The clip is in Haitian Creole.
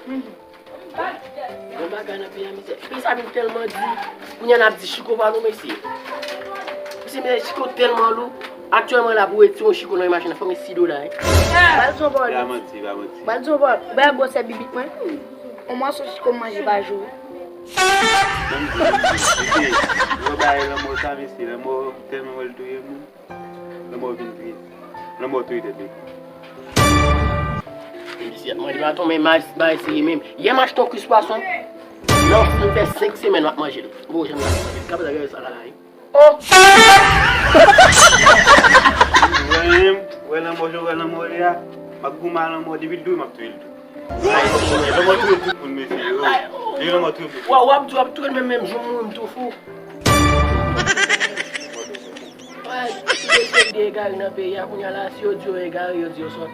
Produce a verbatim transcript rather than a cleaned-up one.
Bon bagay nan peyi a, mesye. Peyi sa vin tèlman di. Kounye a n ap di chiko pa lou, mesye. Mesye, mesye, chiko tèlman lou. Aktyèlman la, pou retire yon chiko nan yon machin, fò gen sis dola, wi. Ba l di yon pawòl. Se pa manti, se pa manti. Ba l di yon pawòl. Ou bay gwosè bibit mwen. Yon mòso chiko m manje pa jou. Menm di, mesye, yo bay lanmò sa, mesye, lanmò tèlman wè l touye moun. Lanmò vin tris. Lanmò touye tèt li. Mesye ap manje baton, men bagay serye menm. Yè m achte yon kwis pwason. Nan, m fè senk semèn m ap manje l. Bon, janm nan manje l. Kapab gade sa la, wi. Oh! Wè, wè lanmò, jan wè lanmò li a. M ap goumen a lanmò, depi l touye, m ap touye l tou. Lanmò touye tout moun, mesye. Yo, lanmò touye tout moun. W ap di w ap touye l, men menm jou m mouri, m tou fou. Ay, tout mesye de egare nan peyi a, kounye a la, si yo di yo egare, yo di yo sòt.